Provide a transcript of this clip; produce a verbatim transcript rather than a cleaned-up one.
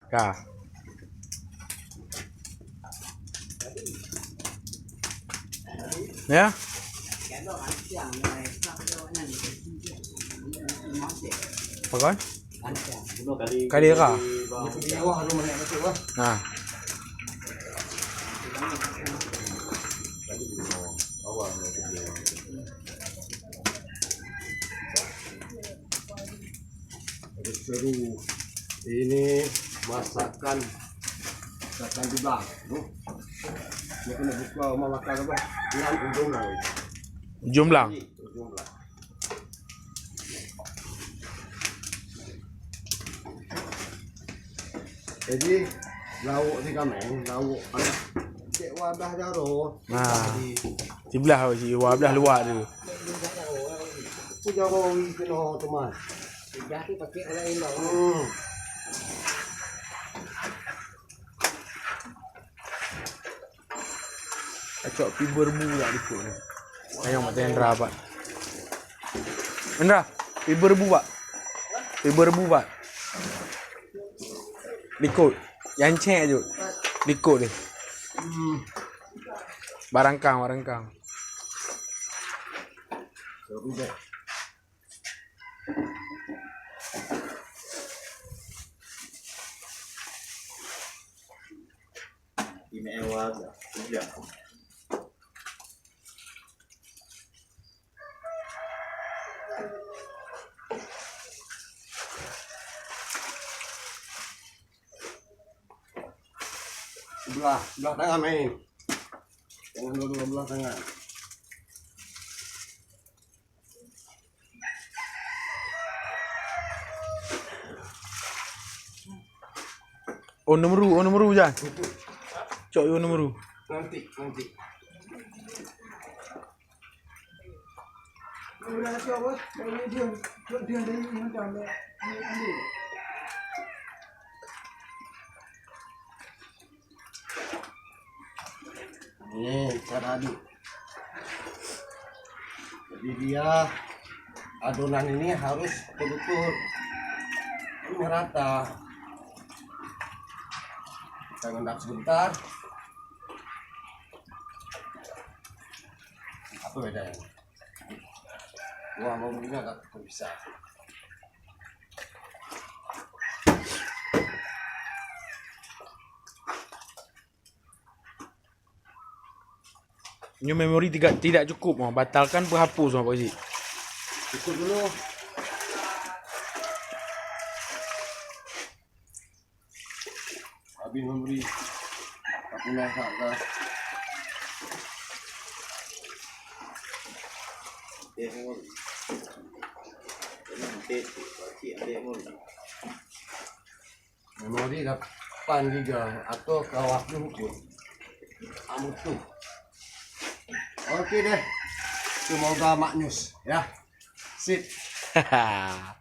Ka. Ya? Apa kan? Kali ka. Nah. Seru. Ini masakan, masakan di bang. Tuh. Dia kena buka rumah makan apa? Bilang ujung lah. Ujung blang. Ujung blang. Jadi, lauk di kameng, lauk anak cek wadah jaro. Nah. Di siblah, si wadah luar tu. Tu jaro wi kena teman. Sudah tu pakai orang elok. Hmm. Acok pi beureubu dak likot ni. Ayong mata Indra, Pak. Indra, pi beureubu, Pak. Pi beureubu, Pak. Likot. Yang cek je. Likot ni. Hmm. Barangkang, barangkang. Imewa ga, udah. Sebelah, sebelah tangan main. Jangan dua-dua belah tangan. Oh, nomor, oh, nomor, Jan. Cok, yo, nomor. Nanti, nanti. Ni cara aduk. Jadi dia adonan ini harus betul-betul merata. Kita rendam sebentar. Apa bedanya? Wah, mau meninggal tak bisa. Nyoe memori tidak, tidak cukup, oh, batalkan peuhapus, oh, Pak Cik. Cukup dulu. Habis memori. Tak pernah tak dah. Dia memori. Jadi, nanti Pak Cik ambil memori. Memori lapan giga atau kawah pun. Amutuh. Oke deh. Semoga maknyus ya. Sip.